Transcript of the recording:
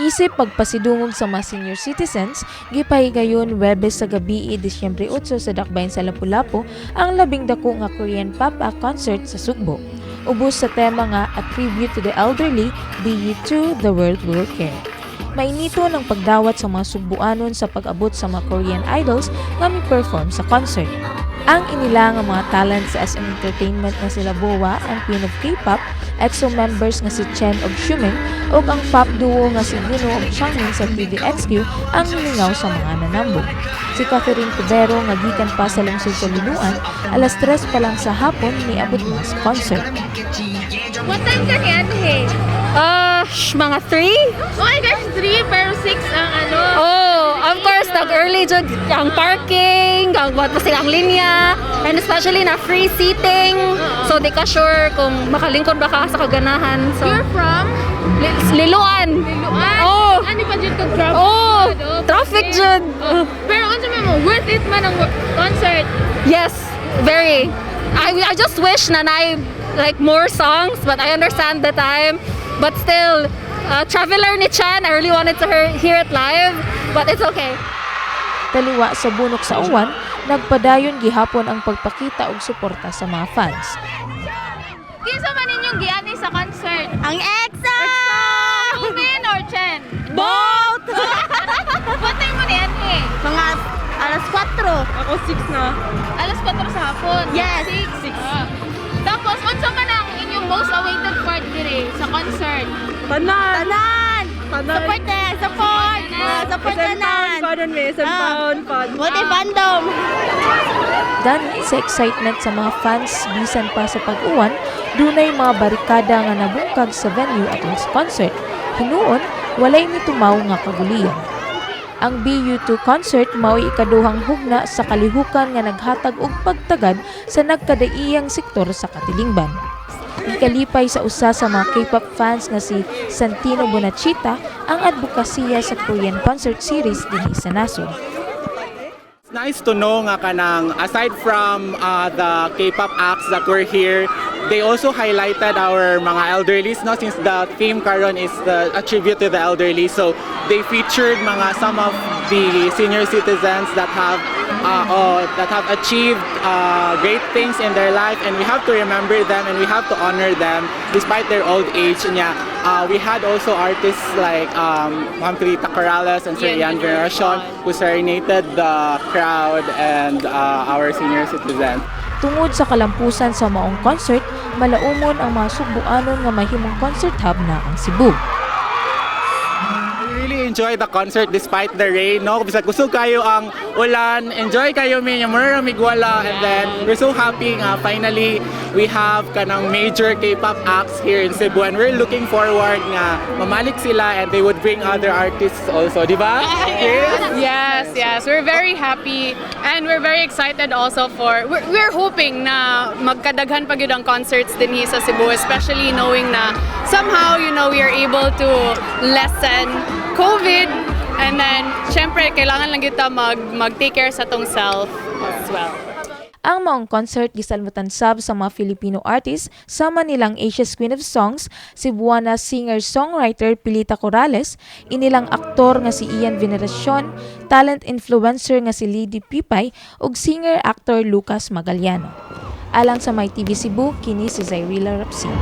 Isip pagpasidungog sa mga senior citizens, gipahigayon Webes sa gabi, Disyembre 8, sa dakbayan sa Lapu-Lapu ang labing dako nga Korean pop act concert sa Sugbo. Ubos sa tema nga "A Tribute to the Elderly, BU2, The World Will Care." Mainito ng pagdawat sa mga Sugbuanon sa pag-abot sa mga Korean idols nga mi-perform sa concert. Ang inila nga mga talent sa SM Entertainment nga sila Boa, ang Queen of K-pop, EXO members nga si Chen ug Xiumin, ug ang pop duo nga si Yunho ug Changmin sa TVXQ ang milingaw sa mga nanambog. Si Catherine Cubero nga gikan pa sa lungsod sa Liloan, alas 3 pa lang sa hapon niabot na sa concert. What time ka nianhi? Ah, mga 3? Oh my gosh, 3 pero 6 ang ano. Oh, of course, nag-early jud ang parking, ang what pa sila ang linya, and especially na free seating. So, di ka sure kung makalingkod ba ka sa kaganahan. So, You're from? Liloan. Liloan. Oh. Ano pa jud kag traffic? Oh, Oh, traffic jud. Oh. Pero unsa man mo, worth it man ang concert? Yes, very. I just wish na naay like more songs, but I understand the time. But still, Traveler ni Chan, I really wanted to hear it live, but it's okay. Taliwa sa bunok sa uwan, nagpadayon gihapon ang pagpakita og suporta sa mga fans. Kinsa man inyong giani sa concert? Ang EXO! Xiumin or Chen? Both! What time mo nianhi? Mga alas 4. Ako 6 na. Alas 4 sa hapon? Yes. 6. Ah. Tapos, unsa man ang inyong most awaited part dire sa concert? Tanan! Tanan! Tanan! Support na! Support! Ah, support SM Town tanan! fun me. SM Ah. Town fun. Multi fandom! Gani sa excitement sa mga fans bisan pa sa pag-uwan, dunay mga barikada nga nabungkag sa venue atol sa concert. Hinuon, walay mitumaw nga kagulian. Ang BU2 concert mao'y ikaduhang hugna sa kalihukan nga naghatag og pagtagad sa nagkadaiyang sektor sa katilingban. Ikalipay sa usa sa mga K-pop fans nga si Santino Bonachita ang advokasya sa Korean concert series dinhi sa nasod. It's nice to know nga kanang aside from the K-pop acts that were here, they also highlighted our mga elderlies, no, since the theme karon is the a tribute to the elderly. So they featured mga some of the senior citizens that have achieved great things in their life, and we have to remember them and we have to honor them despite their old age. Nya, we had also artists like Ma'am Pilita Corrales and Sir Ian Veneracion who serenaded the crowd and our senior citizens. Tungod sa kalampusan sa maong concert, malaumon ang mga Sugbuanon nga mahimong concert hub na ang Cebu. We really enjoy the concert despite the rain, no? Bisag kusog kayo ang ulan, enjoy kayo mi, mura migwala, and then we're so happy nga finally we have kanang major K-pop acts here in Cebu and we're looking forward nga mamalik sila and they would bring other artists also, di ba? Yes. Yes. We're very happy and we're very excited also for, we're hoping na magkadaghan pa gyud ang concerts dinhi sa Cebu, especially knowing na somehow, we are able to lessen COVID and then, syempre, kailangan lang kita mag-take care sa atong self as well. Ang maong concert gisalmutan sab sa mga Filipino artists sama nilang Asia's Queen of Songs, Cebuana singer-songwriter Pilita Corrales, inilang aktor nga si Ian Veneracion, talent influencer nga si Lady Pipay ug singer-actor Lucas Magallano. Alang sa My TV Cebu, kini si Zairila Rapsin.